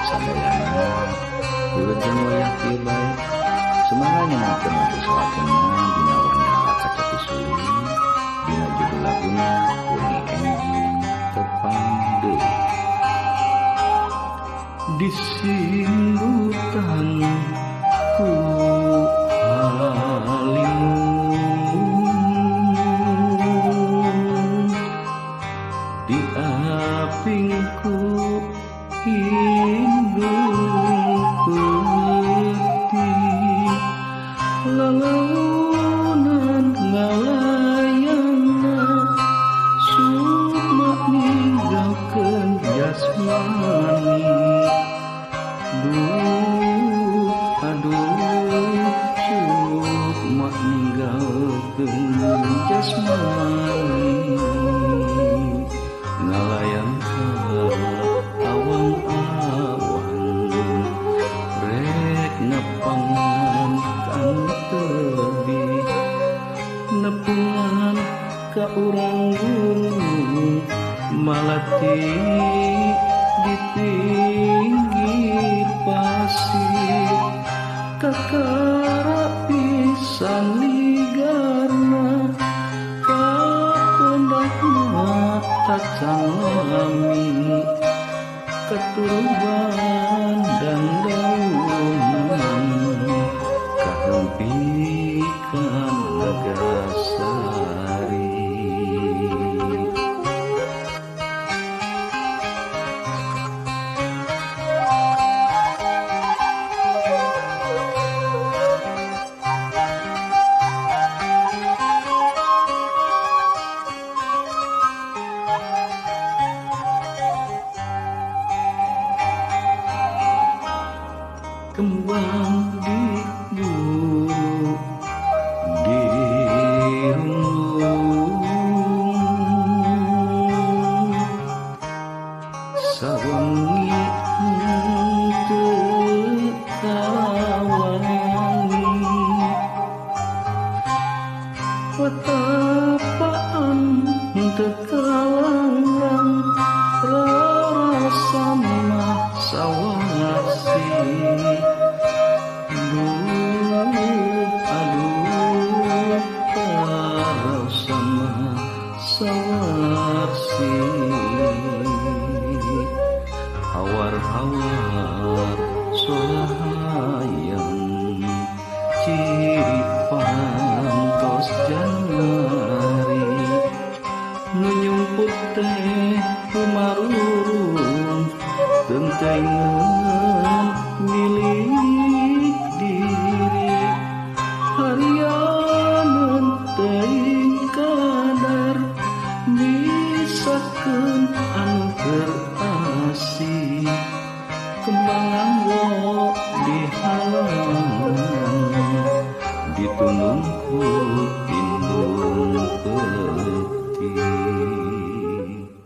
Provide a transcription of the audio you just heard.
Sadayana wilujeng wayah kieu bae. Sumangga nyanggakeun lagu salajengna dina wanda kacapi suling dina judul laguna Wengi Enjing Tepang Deui. Disimbutan ku halimun diapingku indung putih lalaunan ngalayangna sukma ninggalkeun jasmani. Duh aduh sukma ninggalkeun jasmani ngalayang ka awang-awang rek nepangan kan tebih nepungan ka urang gunung malati di pinggir pasir kakara pisan ligarna kapendakna tacan lami katuruban dan daunan kahempikan Nagasari. Kembang diburu dirundung sawengi teu kawangi petapaan teu kalanglang rarasa mah sawasi. Duh aduh rarasa mah sawasi hawar-hawar solayang ciri pantos Januari nu nyumput teh kumarurung tentengan milik diri harianeun teuing kadar misakeun anu keur asih kembang anggo di halaman ditundung ku indung peuting.